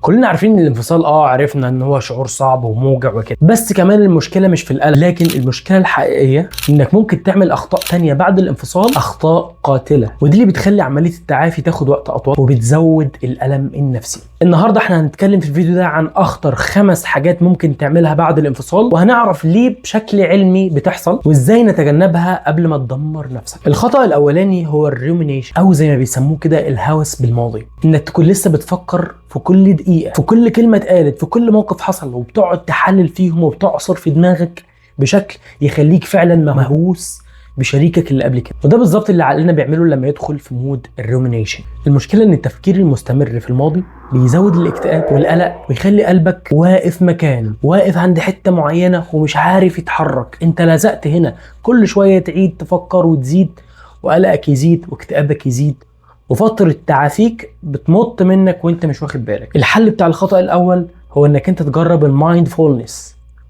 كلنا عارفين ان الانفصال عرفنا ان هو شعور صعب وموجع وكده، بس كمان المشكلة مش في الالم، لكن المشكلة الحقيقية انك ممكن تعمل اخطاء تانية بعد الانفصال، اخطاء قاتله، ودي اللي بتخلي عملية التعافي تاخد وقت اطول وبتزود الالم النفسي. النهارده احنا هنتكلم في الفيديو ده عن اخطر 5 حاجات ممكن تعملها بعد الانفصال، وهنعرف ليه بشكل علمي بتحصل وازاي نتجنبها قبل ما تدمر نفسك. الخطأ الاولاني هو ال rumination، او زي ما بيسموه كده الهوس بالماضي، انك تكون لسه بتفكر في كل دقيقة، في كل كلمة اتقالت، في كل موقف حصل، وبتقعد تحلل فيهم وبتعصر في دماغك بشكل يخليك فعلا مهووس بشريكك اللي قبل كده. وده بالظبط اللي عقلنا بيعمله لما يدخل في mode ال rumination. المشكلة ان التفكير المستمر في الماضي بيزود الاكتئاب والقلق ويخلي قلبك واقف مكانه، واقف عند حتة معينة ومش عارف يتحرك. انت لزقت هنا، كل شوية تعيد تفكر وتزيد، وقلقك يزيد واكتئابك يزيد، وفترة تعافيك بتمط منك وانت مش واخد بالك. الحل بتاع الخطأ الاول هو انك انت تجرب ال mindfulness،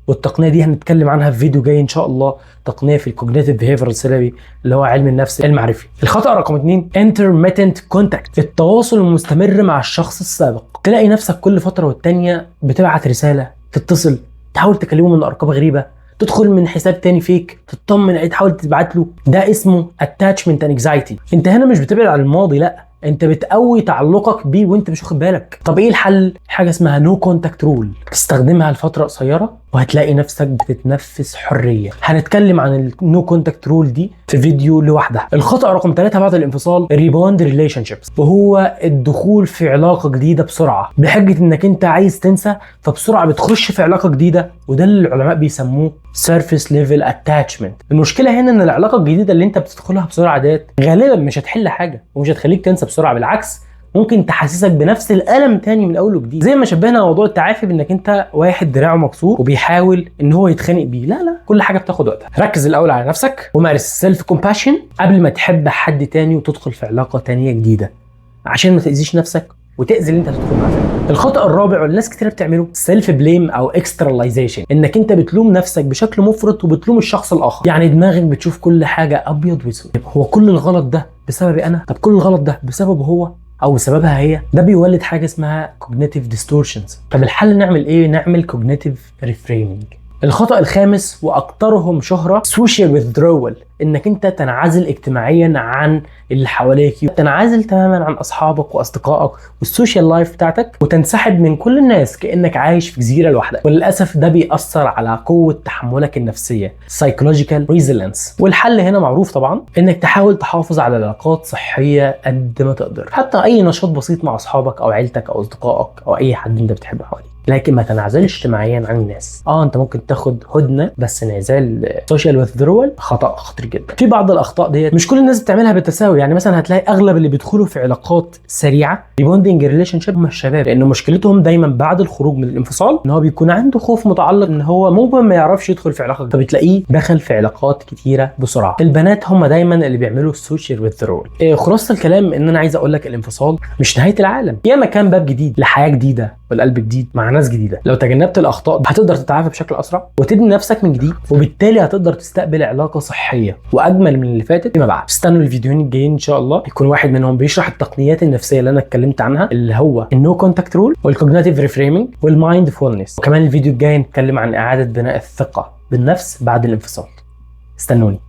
والتقنية دي هنتكلم عنها في فيديو جاي ان شاء الله، تقنية في ال cognitive behavioral therapy اللي هو علم النفس المعرفي. الخطا رقم 2 intermittent contact، التواصل المستمر مع الشخص السابق. تلاقي نفسك كل فترة والتانية بتبعت رساله، تتصل، تحاول تكلمه من ارقام غريبة، تدخل من حساب تاني fake، تطمن عليه، تحاول تبعت له. ده اسمه attachment anxiety. انت هنا مش بتبعد عن الماضي، لا، انت بتقوي تعلقك بيه وانت مش واخد بالك. طب ايه الحل؟ حاجة اسمها no contact rule، تستخدمها لفترة قصيرة وهتلاقي نفسك بتتنفس حرية. هنتكلم عن ال no contact rule دي في فيديو لوحدها. الخطا رقم 3 بعد الانفصال rebound relationships، وهو الدخول في علاقة جديدة بسرعة بحجة انك انت عايز تنسى، فبسرعه بتخش في علاقة جديده، وده اللي العلماء بيسموه surface level attachment. المشكلة هنا ان العلاقة الجديدة اللي انت بتدخلها بسرعة ديت غالبا مش هتحل حاجة ومش هتخليك تنسى بسرعه، بالعكس ممكن تحسسك بنفس الالم تاني من اول وجديد. زي ما شبهنا موضوع التعافي بانك انت واحد دراعه مكسور وبيحاول ان هو يتخانق بيه. لا لا، كل حاجة بتاخد وقتها. ركز الاول على نفسك ومارس self compassion قبل ما تحب حد تاني وتدخل في علاقة تانية جديده، عشان ما تاذيش نفسك وتاذي اللي انت هتدخل معاه. الخطا الرابع واللي ناس كتير بتعمله self blame او externalization، انك انت بتلوم نفسك بشكل مفرط وبتلوم الشخص الاخر. يعني دماغك بتشوف كل حاجة ابيض واسود، هو كل الغلط ده بسببي انا؟ طب كل الغلط ده بسببه هو او بسببها هي؟ ده بيولد حاجة اسمها cognitive distortions. طب الحل نعمل ايه؟ نعمل cognitive reframing. الخطأ الخامس واكثرهم شهرة social withdrawal، انك انت تنعزل اجتماعيا عن اللي حواليك، تنعزل تماما عن اصحابك واصدقائك وال social life بتاعتك، وتنسحب من كل الناس كانك عايش في جزيرة لوحدك. وللاسف ده بيأثر على قوة تحملك النفسية psychological resilience. والحل هنا معروف طبعا، انك تحاول تحافظ على علاقات صحية قد ما تقدر، حتى اي نشاط بسيط مع اصحابك او عيلتك او اصدقائك او اي حد انت بتحبه حواليك، لكن ما تنعزلش اجتماعيا عن الناس. انت ممكن تاخد هدنه، بس انعزال social withdrawal خطا خطير جدا. في بعض الاخطاء ديت مش كل الناس بتعملها بالتساوي، يعني مثلا هتلاقي اغلب اللي بيدخلوا في علاقات سريعة rebounding relationship هم الشباب، لان مشكلتهم دايما بعد الخروج من الانفصال ان هو بيكون عنده خوف متعلق ان هو ممكن ما يعرفش يدخل في علاقة، فبتلاقيه دخل في علاقات كتيرة بسرعه. البنات هم دايما اللي بيعملوا ال social withdrawal. خلاصه الكلام ان انا عايز اقول لك الانفصال مش نهاية العالم، ياما كان باب جديد لحياه جديدة والقلب جديد مع ناس جديده. لو تجنبت الاخطاء هتقدر تتعافى بشكل اسرع وتبني نفسك من جديد، وبالتالي هتقدر تستقبل علاقة صحية واجمل من اللي فاتت فيما بعد. استنوا الفيديوهين الجايين ان شاء الله، يكون واحد منهم بيشرح التقنيات النفسية اللي انا اتكلمت عنها اللي هو ال no contact rule وال cognitive reframing وال mindfulness، وكمان الفيديو الجاي نتكلم عن اعاده بناء الثقة بالنفس بعد الانفصال. استنوني.